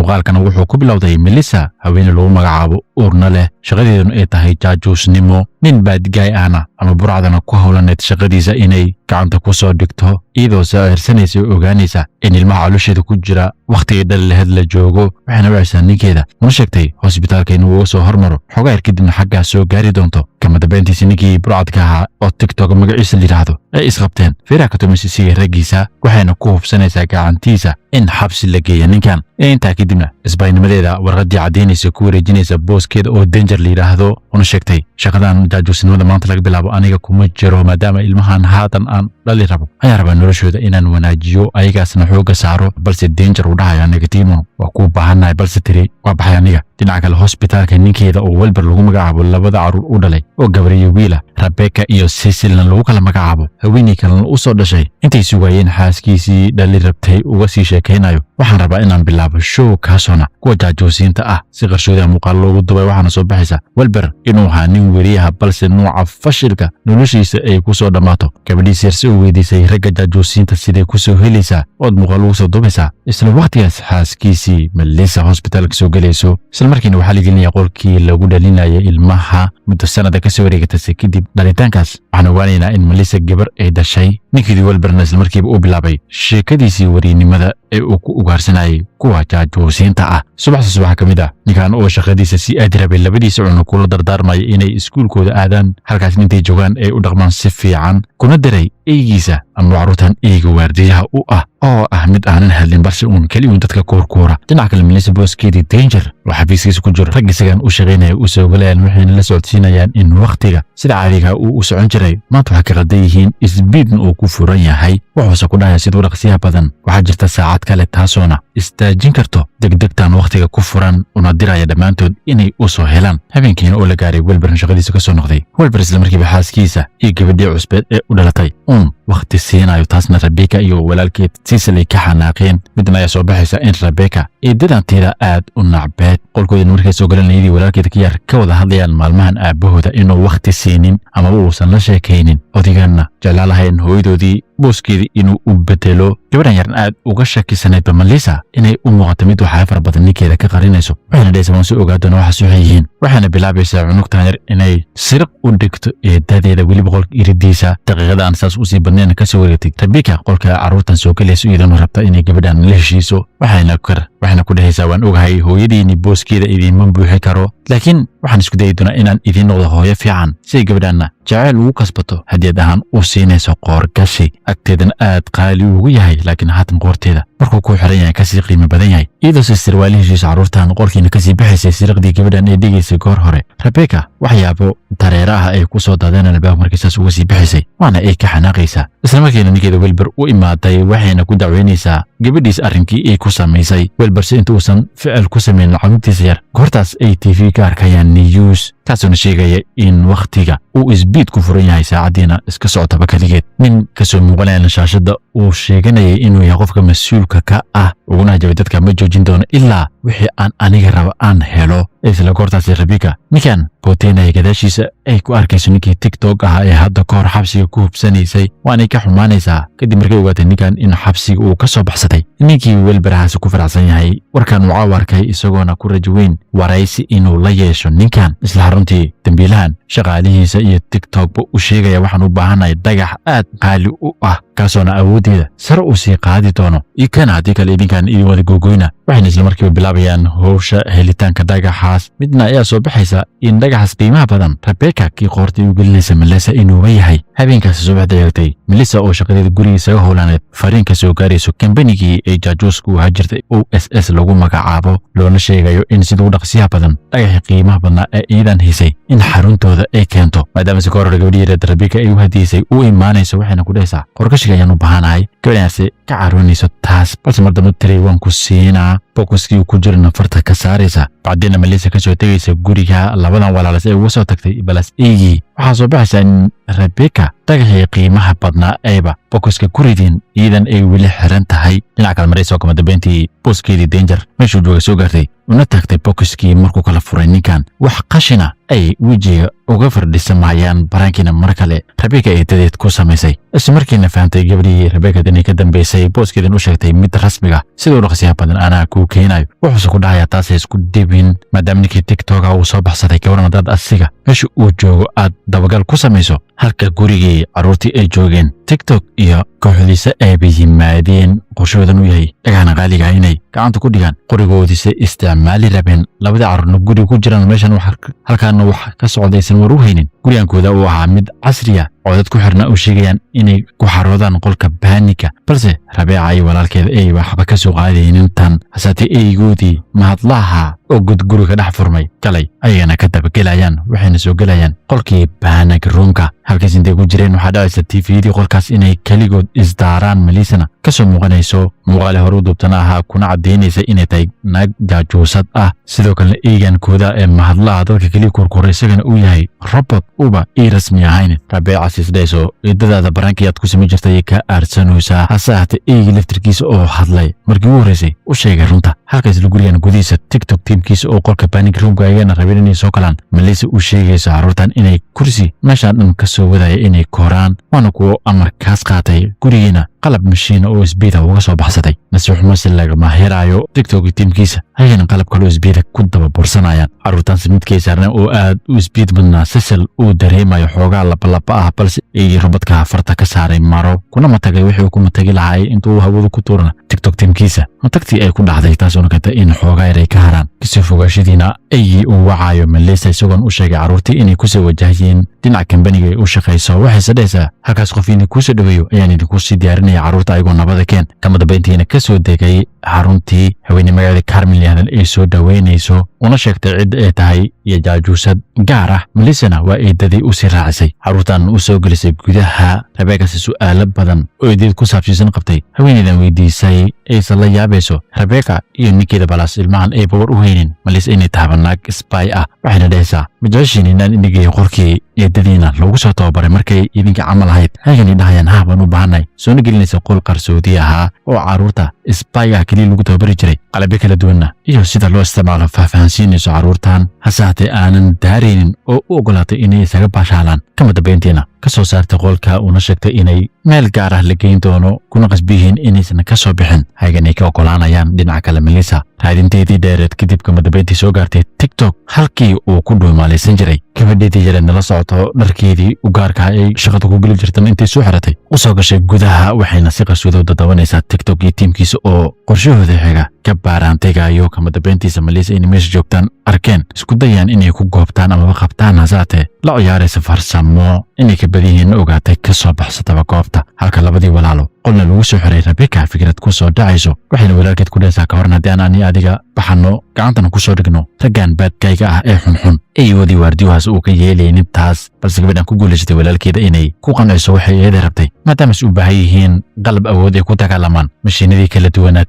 Muuqaalkan wuxuu ku bilowday Melissa, haweeney lagu magacaabo, uurna leh, shaqadeeduna ay tahay jaajuusnimo, nin bad guy ahna ama burcadana ku howlaneed shaqadiisa inay gacanta ku soo dhigto, iyadoo saairsanaysa oo ogaanaysa in ilmaha caloosheeda ku jira wakhtigii dhali laheed la joogo. Waxayna wacaysaa ninkeeda, una sheegtay hosbitaalka inuu uga soo hormaro xogaa yar, kadibna xaggaa soo gaari doonto. Kama dambayntiisa, ninkii burcadka ahaa oo TikTok magaciisa la yidhaahdo ay isqabteen, feeraha ka tumaysa isiga raggiisa, waxayna ku hubsanaysaa gacantiisa in xabsi la geeya ninkan. Intaa kadibna isbaynimadeeda warqaddii caddaynaysa ku wareejinaysa booskeeda oo Danger la yidhaahdo, una sheegtay: "Shaqadan jaajuusnimada maanta laga bilaabo aniga kuma jiro, maadaama ilmahan haatan aan dhali rabo ayaan rabaa noloshooda inaan wanaajiyo, ayagaasna xoogga saaro." Balse Danger uu dhahayo: "Aniga tiimo waa kuu baahannahay." Balse tiri: "Waa baxay aniga." Dhinaca kale, hosbitaalka ninkeeda oo Welber lagu magacaabo, labada carruur u dhalay oo gabar iyo wiila, Rebecca iyo Cecilna lagu kala magacaabo, haweeney kalena u soo dhashay, intay sugaayeen xaaskiisii dhali rabtay uga sii sheekaynayo: "Waxaan rabaa inaan bilaabo show kaasoona kuwa jaajuusiinta ah si qarsoodiha muuqaal loogu dubay." Waxaana soo baxaysa Welber inuu ahaa nin weriyaha, balse nuuca fashilka noloshiisa ay ku soo dhammaato. Gabadhiis yarse uu weydiisay ragga jaajuusiinta siday ku soo helaysaa ood muuqaal ugu soo dubaysaa. Isla wakhtigaas xaaskiisii Melissa hosbitaalka soo gelayso, isla markiina waxaa la gelinaya qolkii lagu dhalinayay ilmaha. Muddo sanada ka soo wareegatase kadib dhalitaankaas, waxaan ogaanaynaa in Melissa gabar ay dhashay. Ninkeedii Welberna isla markiiba uu bilaabay sheekadiisii wariynimada ee uu ku ugaarsanayay kuwa jaajuusiinta ah. Subaxda subaxa ka mid ah, ninkan oo shaqadiisa si aadi rabay, labadiisa cunug kula dardaarmaya inay iskuulkooda aadaan, halkaas intay joogaan ay u dhaqmaan si fiican, kuna diray eygiisa ama carruurtan eyga waardiyaha u ah, oo ah mid aanan hadlin, balse uun keliya dadka kuurkuura. Dhinaca kale, Melissa booskeedii Danger oo xafiiskiisa ku jiro, rag isagan u shaqaynaya u soo galayaan, waxayna la socodsiinayaan in wakhtiga sida caadiga uu u socon jiray maanta waxaa ka qaldan yihiin, speedna uu ku furan yahay. Wuxuuse ku dhahaya siduu dhaqsiyaha badan: "Waxaa jirta saacad kale taasoona istaajin karto degdegtan wakhtiga ku furan," una diraya dhammaantood inay u soo helaan. Habeenkiina oo la gaaray, Welberna shaqadiisa ka soo noqday. Welber isla markiiba xaaskiisa iyo gabadhii cusbeed ee u dhalatay uun wakhti siinayo, taasna Rebeka iyo walaalkeed Cecil ay ka xanaaqeen. Midna ayaa soo baxaysa in Rebeka eedadanteeda aad u nacbeed. Qolkoodina markay soo galeen, iyadii walaalkeed ka yar ka wada hadlayaan maalmahan aabbahooda inuu wakhti siinin amaba uusan la sheekaynin, odiganna jeclaa lahayn hooyadoodii booskeedii inuu u bedelo. Gabadhan yarna aad uga shakisanaydba Melissa inay u muuqato mid waxaa fara badan ninkeeda ka qarinayso, waxayna dhahaysaa: "Waan soo ogaa doona waxaas waxay yihiin." Waxayna bilaabaysaa cunugtan yar inay siriq u dhigto eedadeeda, weliba qolka iridiisa. Daqiiqada aan saas usii badnayn kasoo wareegtay, Rebeka qolka carruurtan soo gelayso, iyadana rabta inay gabadhan la heshiiso. Waxayna ku dhahaysaa: "Waan ogahay hooyadiini booskeeda idiinma buuxi karo, laakiin waxaan isku dayi doonaa inaan idiin noqdo hooyo fiican," si ay gabadhanna jacayl ugu kasbato, hadiyad ahaan u siinayso qoorgashi agteedana aad qaali ugu yahay, laakiin haatan qoorteeda markuu ku xiran yahay kasii qiimo badan yahay. Iyadoo sister waa la heshiisa carruurtan, qolkiina kasii baxaysay, siriqdii gabadhan ee dhigaysay goor hore Rebeka waxyaabo dareere ah ay ku soo daadeen albaab markii saas uga sii baxaysay, waana ay ka xanaaqaysaa. Isla markiina ninkeeda Welber u imaaday, waxayna ku dacweynaysaa gabadhiis arrinkii ay ku samaysay. Welberse inta uusan ficil ku samayn carruurtiisa yar, goortaas ay TV ka arkayaan news, kaasuna sheegaya in wakhtiga uu speed ku furan yahay, saacaddiina iska socotaba keligeed. Nin kasoo muuqanayana shaashadda uu sheeganayay inuu yahay qofka mas-uulka ka ah, uguna hajabay dadka: "Ma joojin doono ilaa wixii aan aniga raba aan helo." Isla goortaasi Rebeka ninkan booteynaya gadaashiisa ay ku arkayso ninkii TikTok ahaa ee hadda ka hor xabsiga ku hubsanaysay, waanay ka xumaanaysaa kadib markay ogaatay ninkan in xabsiga uu ka soo baxsaday. Ninkii Welberahaasi ku faraxsan yahay warkan uu caaw arkay, isagoona ku rajo weyn waraysi inuu la yeesho ninkan. Isla xaruntii, dambiilahan shaqaalihiisa iyo TikTokba u sheegaya: "Waxaan u baahanahay dhagax aad qaali u ah, kaasoona awooddeeda sare uu sii qaadi doono, iyo kana haddii kale idinkan idin wada googoyna." Waxayna isla markiiba bilaabayaan howsha helitaanka dhagaxaas. Midna ayaa soo baxaysa in dhagaxaas qiimaha badan Rebeka kii qoortay u gelinaysa Melissa inuuba yahay. Habeenkaasi subaxda eegtay, Melissa oo shaqadeeda guriga isaga howlaaneed, fariin ka soo gaarayso kambanigii ay jaajuuska u ahaa jirtay, OSS lagu magacaabo, loona sheegayo in siduu dhaqsiyaha badan dhagaxii qiimaha badnaa ee iidan hisay in xaruntooda ay keento, maadaama si ka hor gabadhii yareed Rebeka ay u hadiysay u imaanayso. Waxayna ku dhahaysaa: "Qorgashiga ayaan u baahanahay." Gabadhaasi ka caroonayso taas, balse mar dambe tiri: "Waan ku siinaa." Bokoskii ku jirana farta ka saaraysa. Bacdina Melissa ka soo tegaysa guriga labadan walaalas ee uga soo tagtay balas eygii. Waxaa soo baxaysa in Rebeka dhagaxii qiimaha badnaa ayba bokoska ku ridin, iidan ay weli xiran tahay. Dhinaca kale, maraysa kama dambeyntii booskeedii Danger meeshuu jooga soo gaartay, una taagtay bokoskii. Markuu kala furay ninkan, wax qashina ay wejiga uga fardhisamayaan. Baraankiina mar kale Rebeka ay dadeed ku samaysay, isla markiina fahamtay gabadhii Rebeka inay ka dambaysay, booskeedan u sheegtay mid rasmiga: "Siduu dhaqsiyaha badan anaa kuu." uu keenayo. Wuxuuse ku dhahayaa taasay isku dhibin, maadaama ninkii TikToka uu soo baxsaday. Gabaran haddaad asiga meesha uu joogo aad dabagal ku samayso, halka gurigii carruurtii ay joogeen TikTok iyo kooxdiisa ayba yimaadeen, qorshahoodan uu yahay dhagahana qaaliga inay gacanta ku dhigaan, qorigoodiisa isticmaali rabeen. Labadii carruurna guriga ku jiraan, meeshan halkaana wax ka socdaysan war u haynin. Gurigaankooda uu ahaa mid casriya oo dad ku xirna u sheegayaan inay ku xaroodaan qolka panic-ga, balse Rabeeca iyo walaalkeeda ay waxba ka soo qaadaynin tan. Hasaatee eygoodii mahadlaha oo god guriga dhex furmay galay ayagana ka dabagelayaan, waxayna soo gelayaan qolkii panic room-ka. Halkaas intay ku jireen waxaa dhacaysa TV-dii qolkaas inay keligood isdaaraan. Melisana kasoo muuqanayso muuqaale hore u duubtana ahaa, kuna caddaynaysa inay tahay naag jaajuusad ah. Sidoo kalena eegankooda ee mahadlaha dadka keliya kurkura isagana uu yahay robot uba ii rasmi ahayn. Rabeeca siisdhayso eedadaada barankii aad ku samayn jirtay ka aarsanaysaa, hase ahaatee eygii laftirkiisa oo hadlay markii ugu horreysay u sheegay runta. Halka isla gurigan gudihiisa TikTok tiimkiisa oo qolka panic room-ka ayagana rabeen inay soo galaan, Melissa u sheegayso carruurtan inay kursi meeshaan dhan ka soo wadaya inay koraan, waana kuwo amarkaas qaatay, gurigiina qalab mashiina oo speed-a uga soo baxsaday. Nasiib xumase lagama helaayo TikTok tiimkiisa, ayagana qalab kaloo speed-a ku daba bursanayaan. Carruurtaanse midkay saarneen oo aad u speed badnaa, Cecil uu dareemayo xoogaa labalaba ah, balse eygii robadka farta ka saaray maro kuna matagay wixii uu ku matagi lahaay intuu hawada ku tuurana TikTok tiimkiisa matagtii ay ku dhacday, taasoona keentay in xoogaa yar ay ka haraan. Kasoo fogaashadiina eygii uu wacayo Melissa, isagoon u sheegay carruurtii inay kusoo wajahayeen dhinaca kambaniga ay u shaqayso. Waxayse dhehaysaa halkaas qof idin kuusoo dhoweeyo ayaan idinku sii diyaarinaya, carruurta ayagoo nabada keen. Kama dambayntiina ka soo degay xaruntii, haweeney magaalada Carmen yahdan ay soo dhoweynayso, una sheegtay cidda ay tahay iyo jaajuusad gaar ah. Melissana waa eedadii u sii raacisay, carruurtan u soo gelisay gudaha. Rebekase su'aalo badan oo eedad ku saabsiisan qabtay haweeneydan weydiisay, aysan la yaabayso Rebeka iyo ninkeeda balaas ilmahan ay bawar u haynin Melissa inay tahaba naag spy ah. Waxayna dhahaysaa, ma jeceshiin inaan inigeeyo qolkii eedadiina loogu soo tababaray markay idinka camal ahayd? Ayagana dhahayaan, haa, baan u baahanay. Soona gelinaysa qol qarsoodi ahaa oo carruurta spy ah keliya lagu tababari jiray, qalabyo kala duwanna iyo sida loo isticmaalo faahfahansiinayso carruurtan, hase haatee aanan daaraynin oo u ogolaatay inay isaga baashaalaan. Kama dambayntiina ka soo saartay qolka, uuna sheegtay inay meel gaar ah la geyn doono, kuna qasbiyihiin inaysan ka soo bixin, hagan ay ka ogolaanayaan. Dhinaca kale, Melissa raadinteedii dheereed kadib kama dambayntii soo gaartay TikTok halkii uu ku dhuumaalaysan jiray. Gabadheedii yareed nala socoto, dharkeedii u gaarka ay shaqada ku geli jirtan intay soo xiratay u soo gashay gudaha, waxayna si qarsoodi u dadawanaysaa TikTok iyo tiimkiisa oo qorshahooda xiga ka baaraantegayo. Kama dambayntiisa Melissa inay meesha joogtaan arkeen, isku dayaan inay ku goobtaan amaba qabtaan, hasaatee la ciyaaraysa farsamo inay ka badan yihiin ogaatay, ka soo baxsataba goobta. Halka labadii walaalo qolna lagu soo xiray, Rebeka fikrad ku soo dhacayso, waxayna walaalkeed ku dhehaysaa, ka horan haddii aan ani adiga baxanno, gacantana ku soo dhigno raggan baadgayga ah ee xunxun? Eygoodii waardiyuhaas uu ka yeelaynin taas, balse gabadhan ku guulaysatay walaalkeeda inay ku qanciso waxay iyada rabtay, maadaamase u baahan yihiin qalab awood ay ku dagaalamaan, mashiinadii kala duwanaa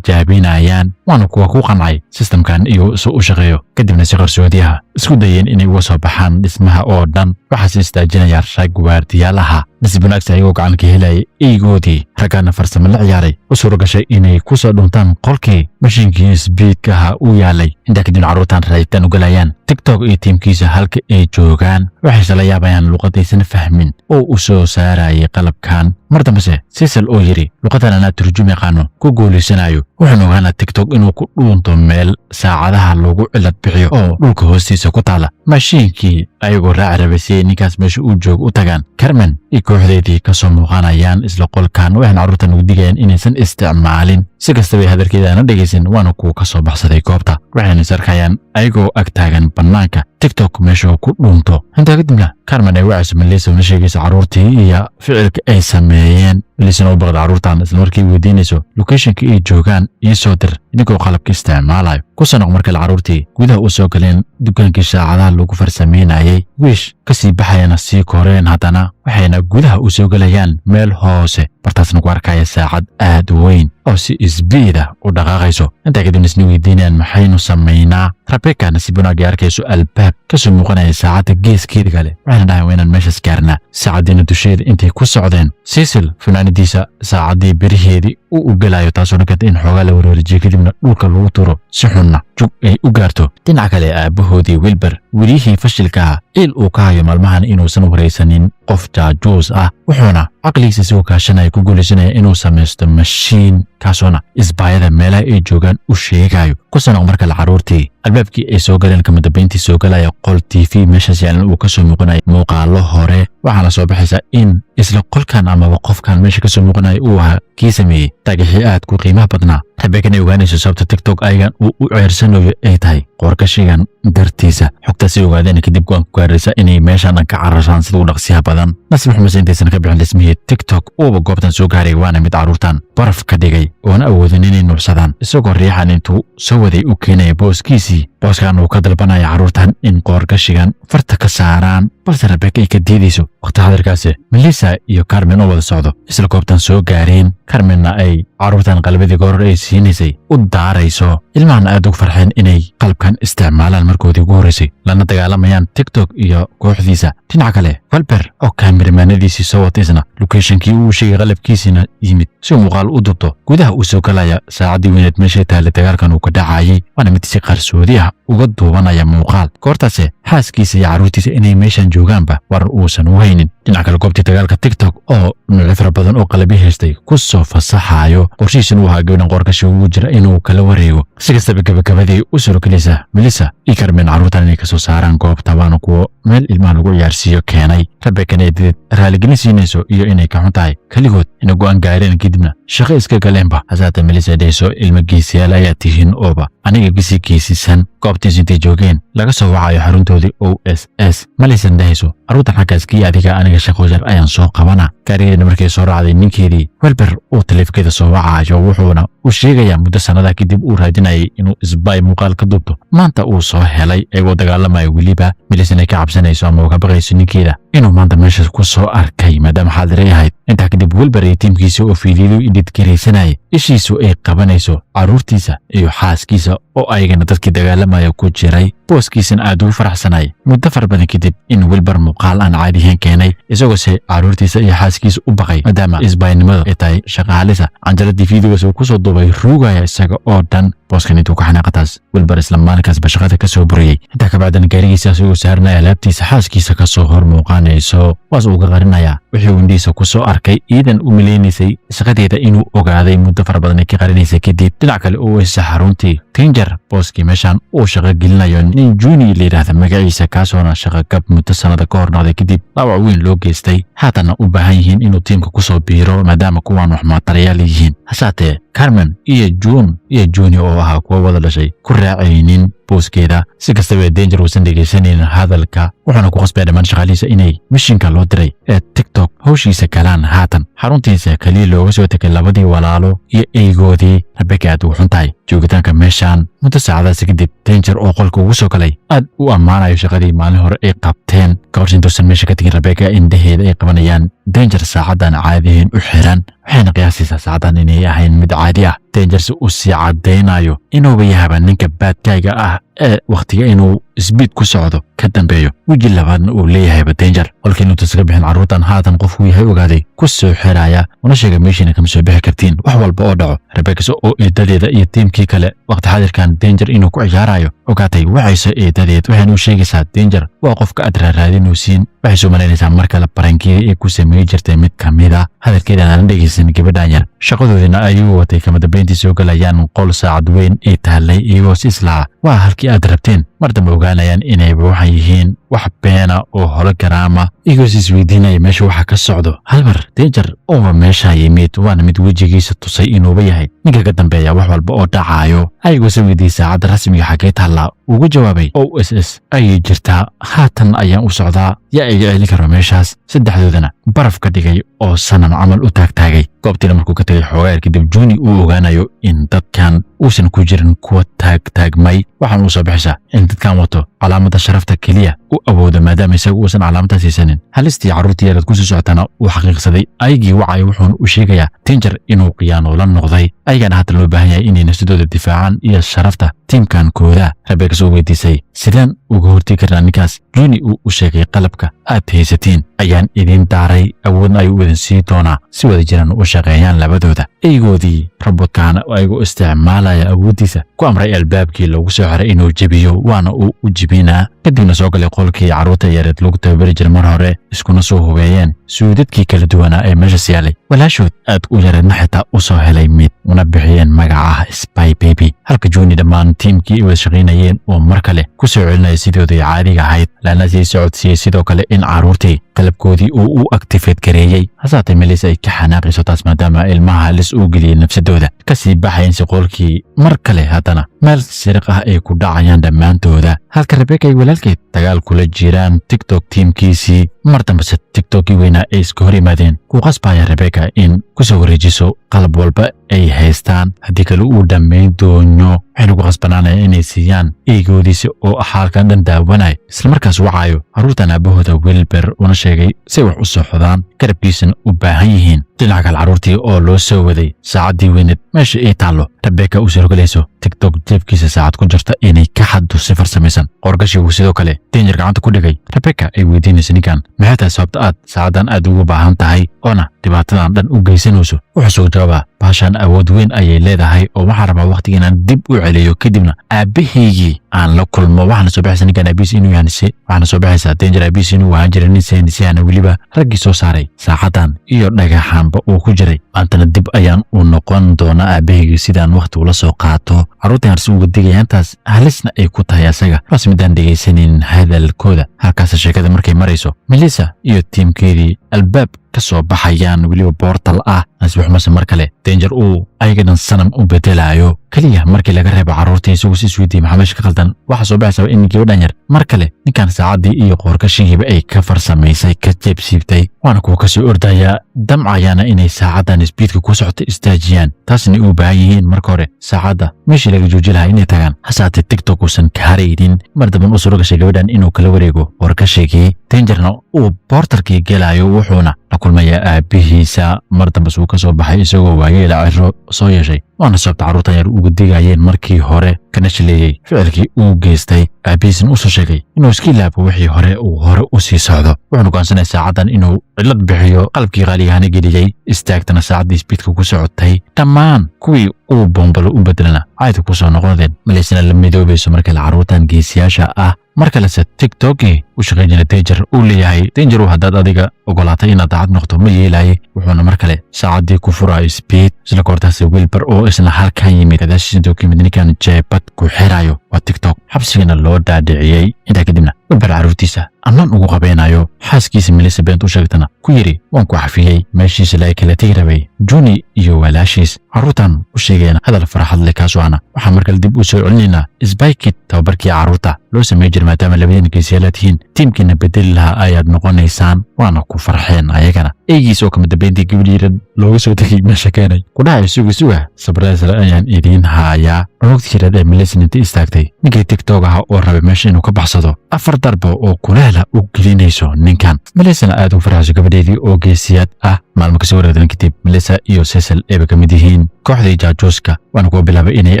tijaabinayaan, waana kuwa ku qancay sistamkan iyo su u shaqeeyo. Kadibna si qarsoodiyaha isku dayeen inay uga soo baxaan dhismaha oo dhan, waxaase istaajinaya rag waardiyaal ahaa. Nasiib wanaagsa, ayagoo gacan ka helayay eygoodii, raggaana farsamo la ciyaaray u suura gashay inay ku soo dhuntaan qolkii mashiinkii speed-ka ahaa uu yaalay. Intaa kadibna carruurtan raaditaan u galayaan TikTok iyo tiimkiisa halka ay joogaan, waxayse la yaabayaan luqadaysan fahmin oo u soo saarayay qalabkan. Mar dambese Cecil oo yidhi luqadan anaa turjum yaqaano ku guulaysanayo, wuxuuna ogaanaa TikTok inuu ku dhuunto meel saacadaha lagu cilad bixiyo oo dhulka hoostiisa ku taala. Mashiinkii ayagoo raaci rabay si ay ninkaas meesha uu joogo u tagaan, Carmen iyo kooxdeedii ka soo muuqanayaan isla qolkan, waxayna carruurtan ugu digayaan inaysan isticmaalin. Si kastabay hadalkeeda aana dhegaysan, waana kuwa ka soo baxsaday goobta, waxayna is arkayaan ayagoo ag taagan bannaanka TikTok meesha ku dhuunto. Intaa kadibna Carmen ay wacayso Melissa, una sheegayso carruurtii iyo ficilka ay sameeyeen. Melissana u baqda carruurtan, isla markii weydiinayso location-ka ay joogaan ii soo dir idinkoo qalabka isticmaalayo. Ku soo noq markale, carruurtii gudaha u soo galeen dukaankii saacadaha lagu farsameynayay, wiish ka sii baxayana sii koreen, haddana waxayna gudaha u soo gelayaan meel hoose, bartaasna ku arkaya saacad aad u weyn oo si speed ah u dhaqaaqayso. Intaa kadibna isna weydiinayaan, maxaynu samaynaa? Rebecca nasiib wanaagay arkayso albaab ka soo muuqanaya saacadda geeskeeda kale, waxayna dhahayn waa inaan meeshaas gaarnaa. Saacaddiina dusheeda intay ku socdeen, Cecil funaanadiisa saacaddii beriheedii uu u gelayo, taasoo keenta in xoogaa la wareerijiyo, kadibna dhulka lagu turo, si xunna jug ay u gaarto. Dhinaca kale, aabbahoodii Wilber, weliyihii fashilka ah, ciil uu ka hayo maalmahan inuusan waraysanin qof jaajuus ah, wuxuuna caqligiisa isagoo kaashanaya ku guulaysanaya inuu samaysto mashiin, kaasoona spy-yada meelaha ay joogaan u sheegayo. Ku sanaq mar kale carruurtii albaabkii ay soo galeen, kama dambayntii soo galaya qol TV meeshaas yaalan uu ka soo muuqanaya muuqaalo hore. Waxaana soo baxaysa in isla qolkan amaba qofkan meesha ka soo muuqanaya uu ahaa kii sameeyey dhagaxii aad ku qiimaha badnaa. Rebecca ay ogaanayso sababta TikTok ayagan uu u ceersanayo ay tahay qoorkashigan dartiisa. Xogtaasay ogaadeen kadib, go'aan ku gaaraysa inay meeshan dhan ka cararaan sida u dhaqsiyaha badan. Nasiib xumase, intaysan ka bixin dhismihii TikTok, uuba goobtan soo gaaray, waana mid carruurtan baraf ka dhigay oona awoodin inay nuucsadaan, isagoo riixan intuu soo waday u keenaya booskiisii. Booskan uu ka dalbanaya carruurtan in qoorgashigan farta ka saaraan, balse Rebecca ay ka diidayso. Waqti hadarkaasi, Melissa iyo Carmen oo wada socdo isla goobtan soo gaareen, Carmenna ay carruurtan qalbadii gooror ay siinaysay u daarayso. Ilmahana aad ugu farxeen inay qalabkan isticmaalaan markoodii ugu horreysay, lana dagaalamayaan TikTok iyo kooxdiisa. Dhinaca kale, Wilber oo cameraman-adiisii soo wata, isna location-kii uu sheegay qalabkiisiina yimid si uu muuqaal u dubto, gudaha uu soo galaya saacaddii weyneed meeshay taallay dagaalkan uu ka dhacayay, waana mid si qarsoodi ah uga duubanaya muuqaal. Goortaase xaaskiisa iyo carruurtiisa inay meeshan joogaanba war uusan u haynin. Dhinaca kale, goobtii dagaalka, TikTok oo nuucyo fara badan oo qalabyo haystay ku soo fasaxaayo, qorshihiisana uu ahaa gabadhan qoorkashi ugu jira inuu kala wareego. Si kastaba, gabagabadii u surogelaysa Melissa iyo Carmen carruurtan inay kasoo saaraan goobta, waana kuwo meel ilmaha lagu ciyaarsiiyo keenay. Rebecca eedadeed raaligelin siinayso iyo inay ka xun tahay keligood inay go'aan gaareen, kadibna shaqo iska galeenba. Hasaata Melissa dhehayso, "Ilmo geesiyaal ayaa tihiin ooba aniga kasii geesisan." Goobtiis intay joogeen laga soo wacayo xaruntoodii OSS. Malaysan dhehayso, "Carruurtan xaggaas kii adiga, aniga shaqo yar ayaan soo qabana." Gaarigeedna markay soo raacday, ninkeedii Welber uu taleefkeeda soo wacayo, wuxuuna u sheegayaa muddo sannadaha kadib uu raadinayay inuu spy muuqaal ka duubto, maanta uu soo helay iyagoo dagaalamayo. Weliba Milisan ay ka cabsanayso ama uu ka baqayso ninkeeda inuu maanta meesha ku soo arkay, maadaama xaadiray ahayd. Intaa kadib, Wilber iyo tiimkiisa oo fiidiyadu edit garaysanaya, ishiisu ay qabanayso carruurtiisa iyo xaaskiisa oo ayagana dadkii dagaalamaya ku jiray, booskiisana aad ugu faraxsanay muddo fara badan kadib in Wilber muuqaal aan caadihayn keenay, isagoose carruurtiisa iyo xaaskiisa u baqay, maadaama spy-nimadu ay tahay shaqaalisa. Canjaladii fiidigaas uu kusoo duubay ruugaya isaga oo dhan. Booskan intuu ka xanaaqataas, Wilber isla maalinkaasba shaqada ka soo buriyey. Intaa kabacdana, gaarigiisa isagoo saaranaya alaabtiisa, xaaskiisa ka soo hor muuqaanayso, waas uu ka qarinayaa wixii uu indhihiisa ku soo arkay, iidan u malaynaysay shaqadeeda inuu ogaaday muddo fara badan ay ka qarinaysay kadib. Dhinac kale, uu weysa xaruntii Danger, booskii meeshan uu shaqo gelinayo nin Juni la yidhaahda magaciisa, kaasoona shaqogab muddo sannada ka hor noqday, kadib dhaawac weyn loo geystay, haatanna u baahan yihiin inuu tiimka kusoo biiro, maadaama kuwan wax maatarayaal yihiin. Hasaatee Carmen iyo June iyo Juni oo ahaa kuwa wada dhashay ku raacaynin booskeeda. Si kastaba, Danger uusan dhegaysanaynin hadalka, wuxuuna ku qasbaya dhammaan shaqaalihiisa inay mission-ka loo diray ee TikTok hawshiisa galaan. Haatan xaruntiisa keliya looga soo tegay labadii walaalo iyo eygoodii. Rebecca aad ugu xun tahay joogitaanka meeshan. Muddo saacadaasi kadib, Danger oo qolka ugu soo galay aad u ammaanayo shaqadii maalin hore ay qabteen. Kahor intuusan meesha ka tegin, Rebecca indhaheeda ay qabanayaan Danger saacadan caadihiin u xiran, waxayna qiyaasaysaa saacadan inay ahayn mid caadi ah. Danger si uu sii caddaynayo inuuba yahaba ninka bad guy-ga ah ee wakhtiga inuu speed ku socdo ka dambeeyo, weji labaadna uu leeyahayba. Danger qolka inuusan ka bixin, carruurtan haatan qofkuu yahay ogaaday ku soo xiraya, una sheega meeshiina kama soo bixi kartiin wax walba oo dhaco. Rebecca oo eedadeeda iyo tiimkii kale waqti xadirkan Danger inuu ku ciyaarayo ogaatay, waxayse eedadeed waxayna u sheegaysaa, "Danger waa qofka aad raaraadinaysiin." Waxay soo malaynaysaa mar kale prank-iyada ay ku sameey jirtay mid ka mid a. Hadalkeedan aan dhegaysan gabadhan yar, shaqadoodina ayuu watay. Kama dambayntii soo galayaan qol saacad weyn ay taallay, iyagoo si islaa waa halkii aad rabteen. Mar dambe ogaanayaan inayba waxay yihiin wax beena oo hologram ah, iyagoo is isweydiinaya meesha waxa ka socdo. Hal mar Danger oo meesha yimid, waana mid wejigiisa tusay inuuba yahay ninka ka dambeeya wax walba oo dhacaayo. Ayagoo se weydiiyey saacadda rasmiga xaggee taallaa, ugu jawaabay, "OSS ayay jirtaa, haatan ayaan u socdaa, yaa iga celin karo meeshaas?" Saddexdoodana baraf ka dhigay oo sanam camal u taagtaagay. Goobtiina markuu ka tegay xoogaayar kadib, Juni uu ogaanayo in dadkan uusan ku jirin kuwa taagtaagmay. Waxaan uu soo baxaysaa in dadkan wato carruurtii uu dhalay. Calaamadda sharafta keliya u awoodo, maadaama isagu uusan calaamadaas haysanin. Halistii carruurtii yareed kusii socotana uu xaqiiqsaday. Aygii wacay, wuxuuna u sheegayaa Danger inuu khiyaano la noqday, ayagana hadda loo baahan yahay inay nafsadooda difaacaan iyo sharafta tiimkan kooda. Rebecca soo weydiisay, "Sideen uga hortegi karnaa ninkaas?" Juni uu u sheegay, "Qalabka aad haysatiin ayaan idiin daaray, awoodna ayuu idin sii doonaa si wada jiraan u shaqeeyaan labadooda." Eygoodii robotkaana ayagoo isticmaalaya awooddiisa ku amray albaabkii lagu soo xiray inuu jebiyo, waana uu u jebinaa. Kadibna soo galay qolkii carruurta yareed lagu tababari jiray mar hore, iskuna soo hubeeyeen suudadkii kala duwanaa ee meeshas yaalay. Walaashood aad u yareedna xitaa u soo helay mid, una bixiyeen magaca Spy Baby, halka Juni dhammaan tiimkii ay wada shaqaynayeen oo mar kale ku soo celinaya sidoodii caadiga ahayd, lana sii socodsiiyey sidoo kale in carruurtii qalabkoodii uu u activate gareeyey. Hasaatee Melissa ay ka xanaaqayso taas, maadaama ilmaha halis uu geliyey nafsadooda. Kasii baxayn si qolkii mar kale haddana meel siriq ah ay ku dhacayaan dhammaantooda, halka Rebecca ay walaalkeed dagaal kula jiraan TikTok tiimkiisii. Mar dambese TikTokii weynaa ay iska hor yimaadeen, ku qasbaya Rebecca in kusoo wareejiso qalab walba ay haystaan, haddii kale uu dhammayn doono. Waxayna ku qasbanaanaya inay siiyaan eygoodiisi oo xaalkan dhan daawanaya. Islamarkaas wacaayo carruurtan aabahooda Wilber, una sheegay say wax u socdaan, garabkiisana u baahan yihiin. Dhinaca kale, carruurtii oo loo soo waday saacaddii weyneed meesha ay taallo, Rebecca u suurogelayso TikTok jeebkiisa saacad ku jirta inay ka xaddo si farsamaysan. Qoorgashigu sidoo kale Danger gacanta ku dhigay. Rebecca ay weydiinayso ninkan, "Maxay tahay sababta aad saacaddan aad ugu baahan tahay oona dhibaatadan dhan u geysanayso?" Wuxuu soo jawaabaa, "Baashaan awood weyn ayay leedahay oo waxaan rabaa waqtiga inaan dib u celiyo, kadibna aabbahaygii aan la kulmo." Waxaana soo baxaysa ninkan aabihiis inuu yahay, waxaana soo baxaysaa Danger aabihiis inuu ahaan jiray nin saynisyahan, weliba raggii soo saaray saacaddan iyo dhagaxaanba uu ku jiray. Maantana dib ayaan u noqon doonaa aabahaygii sidaan waqti ula soo qaato. Carruurtan harsi uga digaya intaas halisna ay ku tahay asaga, balse midaan dhegaysanin hadalkooda. Halkaas sheekada markay marayso, Melissa iyo tiimkeedii albaab ka soo baxayaan, weliba portal ah. Nasiib xumase mar kale Danger uu ayaga dhan sanam u bedelaayo, keliya markii laga reebo carruurtii. Isagu si isweydiiyey, "Maxaa meesha ka qaldan?" Waxaa soo baxaysa in gabadhan yar mar kale ninkan saacaddii iyo qoorgashigiiba ay ka farsamaysay, ka jeebsiibtay, waana kuwa kasoo ordaya, damcayaana inay saacaddan speedka ku socota istaajiyaan, taasna u baahan yihiin marka hore saacadda meeshii laga jooji lahaa inay tagaan. Hasaatee TikTok uusan ka haraynin. Mar damban u suuro gashay gabadhan inuu kala wareego qoorgashigii, Dangerna uu portalkii gelayo, wuxuuna la kulmayaa aabbihiisa. Mar dambes uu ka soo baxay isagoo waayeela, ciro soo yeeshay, waana sababta carruurtan yar uga digayeen markii hore, kana shileeyey ficilkii uu geystay. Aabbihiisna usoo sheegay inuu iska ilaabo wixii hore, uu hore u sii socdo. Wuxuuna go'aansanaya saacaddan inuu cillad bixiyo, qalabkii qaaligahana geliyey, istaagtana saacaddii speedka ku socotay. Dhammaan kuwii uu bombalo u bedelana caydka ku soo noqdeen. Maleysna la midoobayso mar kale carruurtan geesiyaasha ah. Mar kalese TikTokii u shaqayn jira Danger uu leeyahay, "Danger, haddaad adiga ogolaatay inaad daacad noqto, ma yeelaye." Wuxuuna mar kale saacaddii ku furayo speed. Isla koortaasi Wilber oo isna halkan yimid, gadaashiis intuu ka yimid, ninkan jeebad ku xirayo waa TikTok, xabsigana loo dhaadhiciyey. Intaa kadibna Wilber carruurtiisa ammaan ugu qabeynayo, xaaskiisa Melissa bent u sheegtana ku yidhi, "Waan ku xafiyey." Meeshiisa laga kala tegi rabay, Juni iyo walaashiis carruurtan u sheegayaan hadal farxad leh, kaasoo ana waxaan mar kale dib u soo celinaynaa Spy Kid, tababarkii carruurta loo samey jiray, maadaama labadiina geesiyaalaad tihiin, tiimkiina bedeli lahaa ayaad noqonaysaan. Waana ku farxeen ayagana. Eygiis oo kama dambeyntii gabadhiiran looga soo tegay meesha keenay, ku dhahay, "Suga, suga, sabradaas ayaan idiin haayaa." Cunugtii yareed ee Melissa inta istaagtay ninkii TikTok ahaa oo rabay meesha inuu ka baxsado, afar darbo oo kuleela u gelinayso ninkan. Melissana aad ugu farxayso gabadheedii oo geesiyaad ah. Maalmo kasoo wareegdan kadib, Melissa iyo Cecil ayba ka mid yihiin kooxdii jaajuuska, waana kuwa bilaabay inay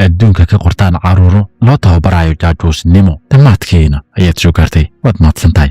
adduunka ka qortaan carruuro loo tababarayo jaajuusnimo. Dhammaadkiina ayaad soo gaartay, waad mahadsan tahay.